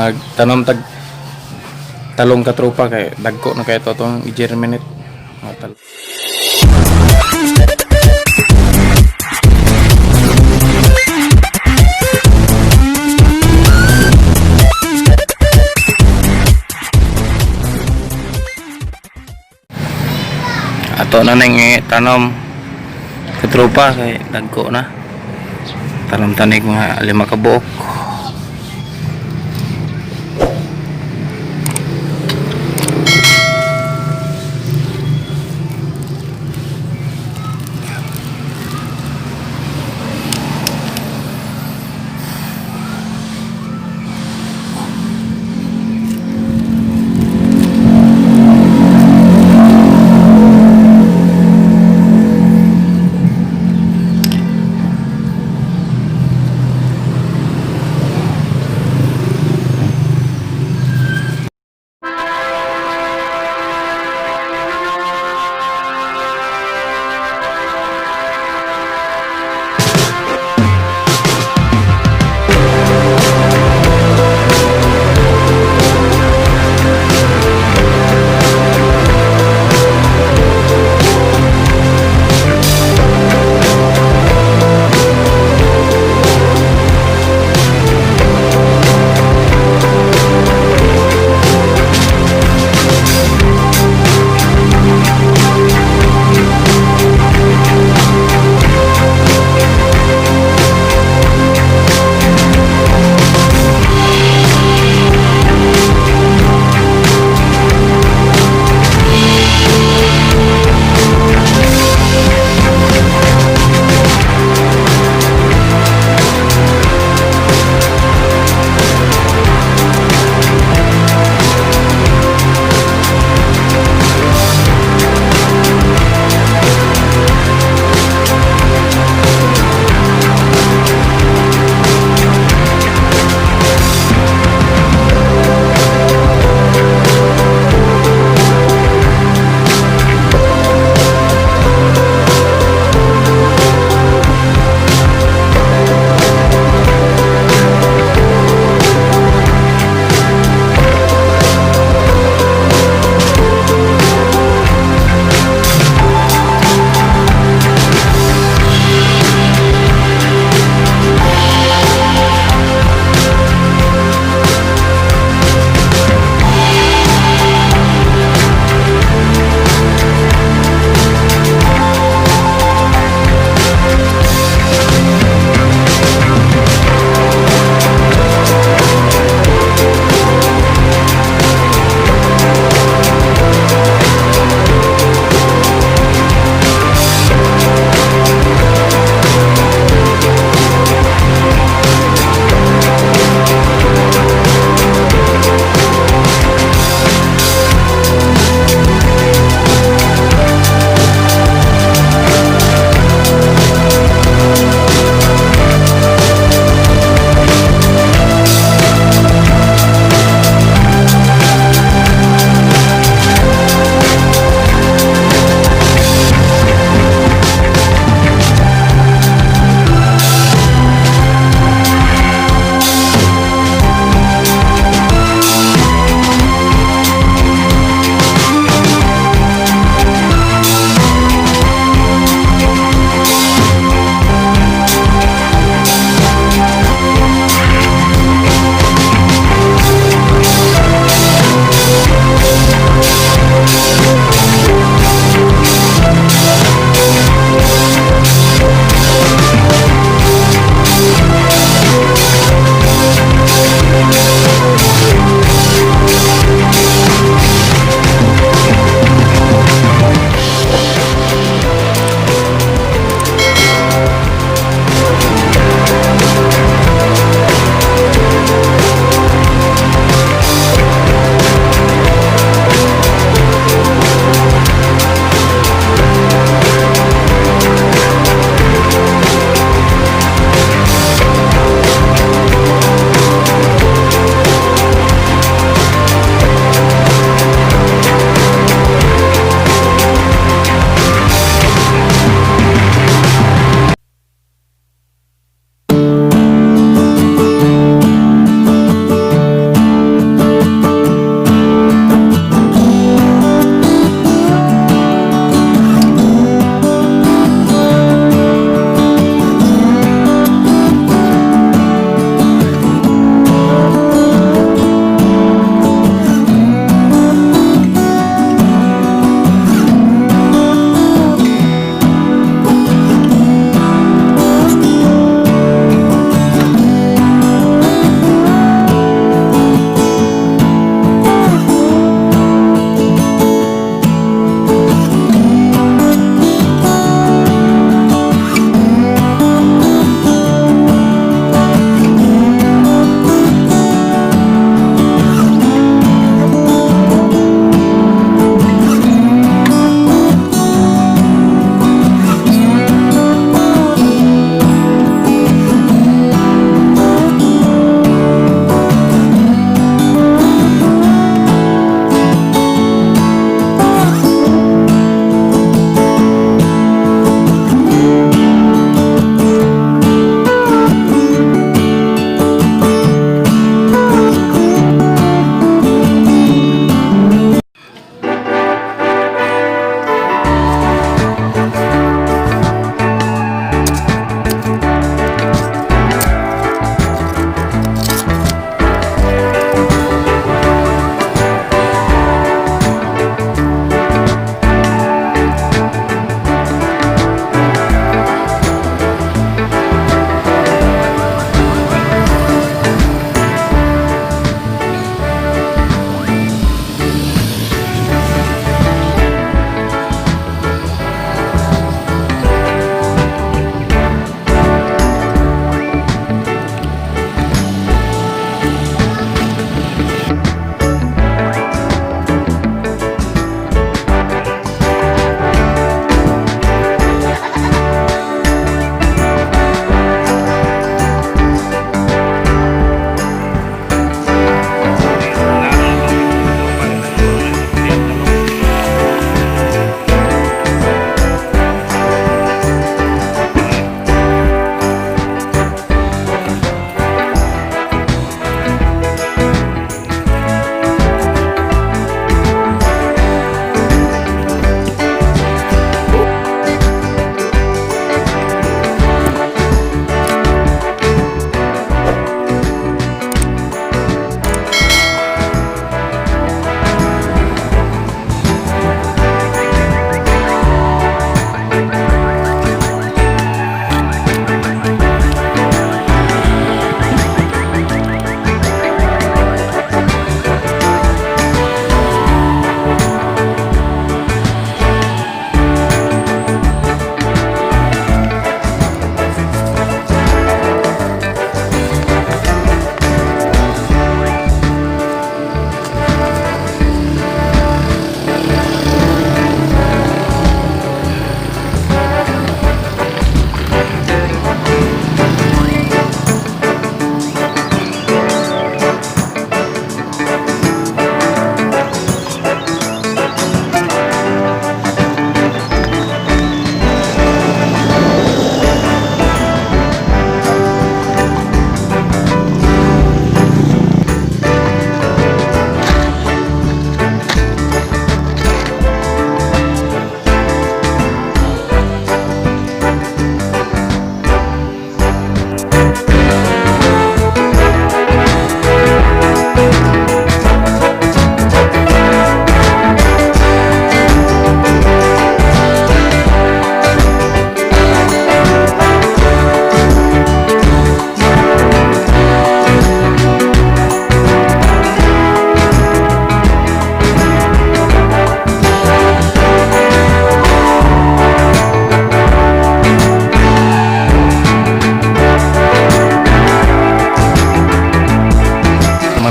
Magtanom tag talong, katropa, kay dagko na kay to atong i-germinate mga talong. Ato na nang tanom, katropa, kay dagko na. Tanom tanig mga lima ka buok.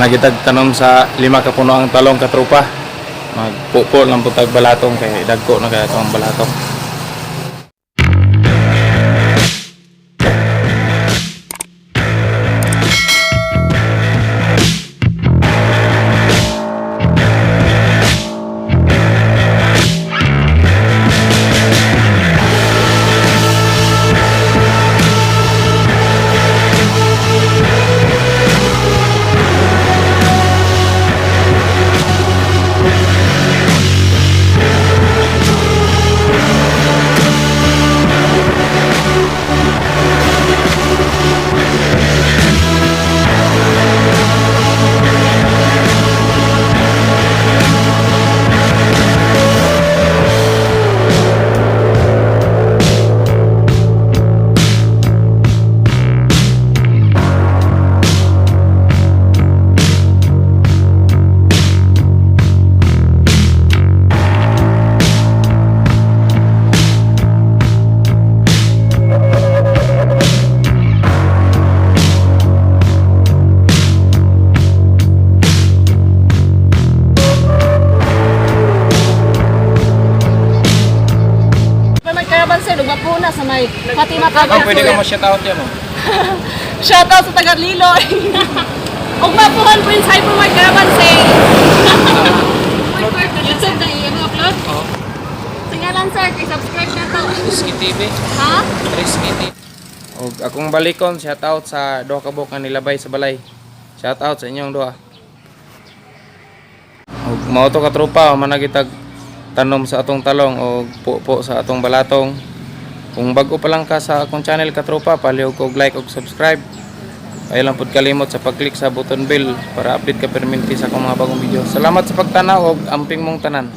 Managitag tanom sa lima ka puno ang talong, katropa. Magpupo lang pud tag balatong kay dagko na kaya atong balatong. May Caravan sir, ugma po na sa may Fatima Caravan. Oh, pwede ka mo shout out yan oh. Shout out sa taga Liloy. Ugma po han Prince Hypermart Caravan sale. YouTube na iyo upload. Oo. Singalan sir, kay subscribe na to. Risky TV. Ha? Risky TV. Og akong balikon, shout out sa duha ka buok nga nilabay sa balay. Shout out sa inyong duha. Og mao to, katropa, managitag tanom sa atong talong og pupo sa atong balatong. Kung bago pa lang ka sa akong channel, katropa, palihog og like og subscribe. Ayaw lang pud kalimot sa pag-click sa button bell para update ka perminti sa akong mga bagong video. Salamat sa pagtanaw og amping mong tanan.